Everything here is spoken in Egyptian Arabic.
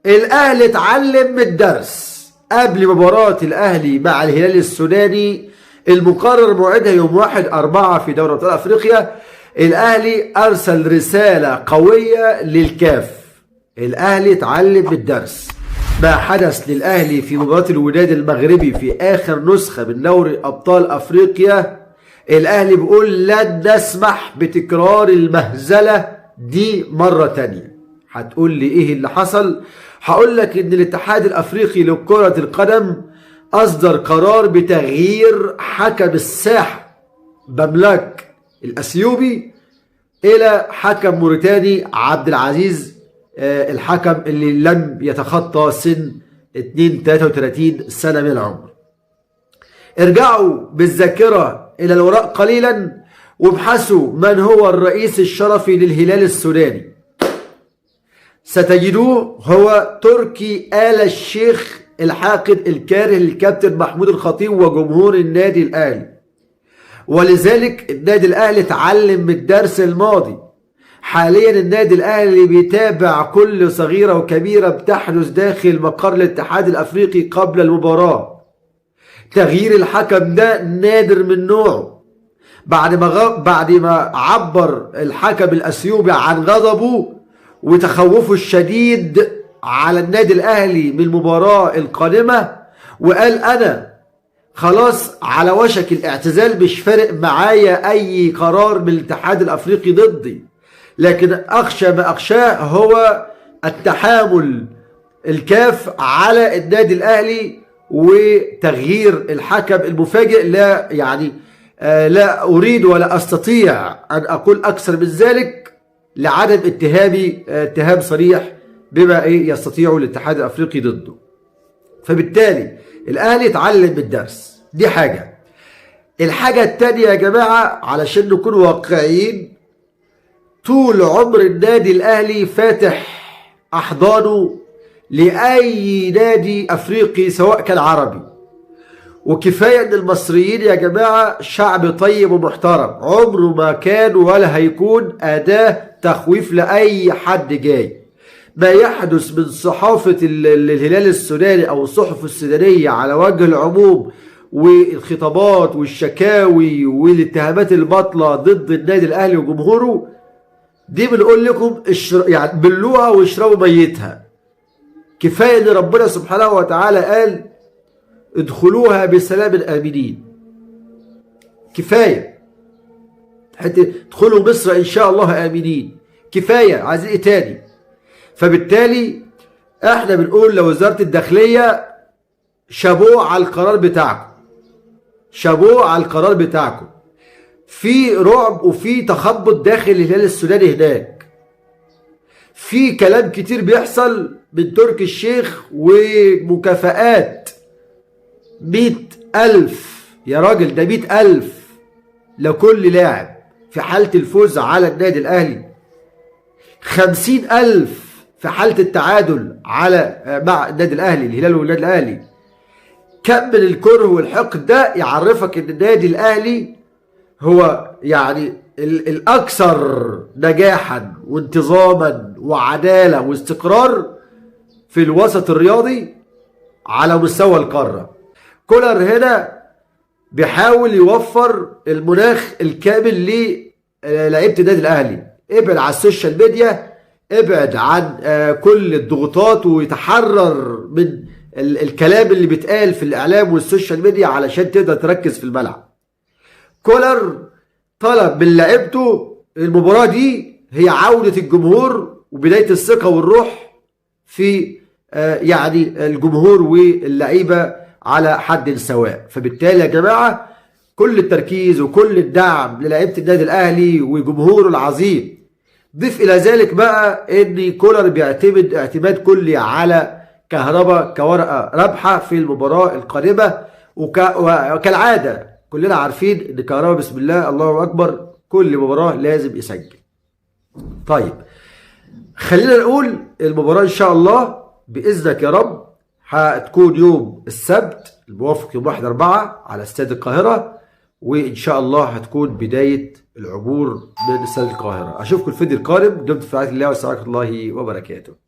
الاهلي اتعلم من الدرس قبل مباراة الاهلي مع الهلال السوداني المقرر موعدها يوم 1/4 في دوري ابطال افريقيا. الاهلي ارسل رسالة قوية للكاف. الاهلي اتعلم من الدرس. ما حدث للاهلي في مباراة الوداد المغربي في اخر نسخة من دوري ابطال افريقيا، الاهلي بيقول لن نسمح بتكرار المهزلة دي مرة تانية. هتقول لي ايه اللي حصل؟ هقول لك ان الاتحاد الافريقي لكرة القدم اصدر قرار بتغيير حكم الساحة بملاك الاثيوبي الى حكم موريتاني عبد العزيز، الحكم اللي لم يتخطى سن 33 سنة من العمر. ارجعوا بالذاكرة الى الوراء قليلا وابحثوا من هو الرئيس الشرفي للهلال السوداني، ستجدوه هو تركي آل الشيخ الحاقد الكاره للكابتن محمود الخطيب وجمهور النادي الأهلي. ولذلك النادي الأهلي اتعلم من الدرس الماضي. حاليا النادي الأهلي بيتابع كل صغيرة وكبيرة بتحدث داخل مقر الاتحاد الأفريقي قبل المباراة. تغيير الحكم ده نادر من نوعه. بعد ما عبر الحكم الأثيوبي عن غضبه وتخوفه الشديد على النادي الأهلي من المباراة القادمة، وقال أنا خلاص على وشك الاعتزال، مش فارق معايا أي قرار من الاتحاد الأفريقي ضدي، لكن أخشى ما أخشاه هو التحامل الكاف على النادي الأهلي وتغيير الحكم المفاجئ. لا يعني لا أريد ولا أستطيع أن أقول أكثر من ذلك لعدم اتهامي اتهام صريح بما يستطيعه الاتحاد الأفريقي ضده. فبالتالي الأهلي اتعلم بالدرس، دي حاجة. الحاجة التانية يا جماعة علشان نكون واقعيين، طول عمر النادي الأهلي فاتح أحضانه لأي نادي أفريقي سواء كان عربي، وكفاية أن المصريين يا جماعة شعب طيب ومحترم، عمره ما كان ولا هيكون أداة تخويف لأي حد جاي. ما يحدث من صحافة الهلال السوداني أو الصحف السودانية على وجه العموم والخطابات والشكاوي والاتهامات الباطلة ضد النادي الأهلي وجمهوره، دي بنقول لكم يعني بلوها واشربوا ميتها. كفاية ان ربنا سبحانه وتعالى قال ادخلوها بسلام آمنين. كفاية حتى ادخلوا مصر ان شاء الله آمنين، كفاية، عايزين ايه تاني؟ فبالتالي احنا بنقول لوزارة الداخلية شابوه على القرار بتاعكم، شابوه على القرار بتاعكم. في رعب وفي تخبط داخل الهلال السوداني هناك، في كلام كتير بيحصل من تركي الشيخ ومكافآت 100,000 يا راجل، ده 100,000 لكل لاعب في حالة الفوز على النادي الأهلي، 50,000 في حالة التعادل على مع النادي الأهلي، الهلال والنادي الأهلي. كم من الكره والحقد ده يعرفك ان النادي الأهلي هو يعني الأكثر نجاحا وانتظاما وعدالة واستقرار في الوسط الرياضي على مستوى القارة. كولر هنا بيحاول يوفر المناخ الكامل للاعيبة النادي الأهلي. ابعد على ال social media، ابعد عن كل الضغوطات، ويتحرر من الكلام اللي بيتقال في الإعلام وال social media علشان تقدر تركز في الملعب. كولر طلب من لعيبته المباراة دي هي عودة الجمهور وبداية الثقة والروح في يعني الجمهور واللعيبة على حد سواء. فبالتالي يا جماعة كل التركيز وكل الدعم للعيبة النادي الأهلي وجمهوره العظيم. ضيف إلى ذلك بقى إن كولر بيعتمد اعتماد كلي على كهربا كورقة رابحة في المباراة القادمة، وكالعادة كلنا عارفين إن كهربا بسم الله الله أكبر كل مباراة لازم يسجل. طيب خلينا نقول المباراة إن شاء الله بإذنك يا رب هتكون يوم السبت الموافق يوم 1/4 على استاد القاهرة، وإن شاء الله هتكون بداية العبور من استاد القاهرة. أشوفكم الفيديو القادم، دمتم في رعاية الله والسلام عليكم ورحمة الله وبركاته.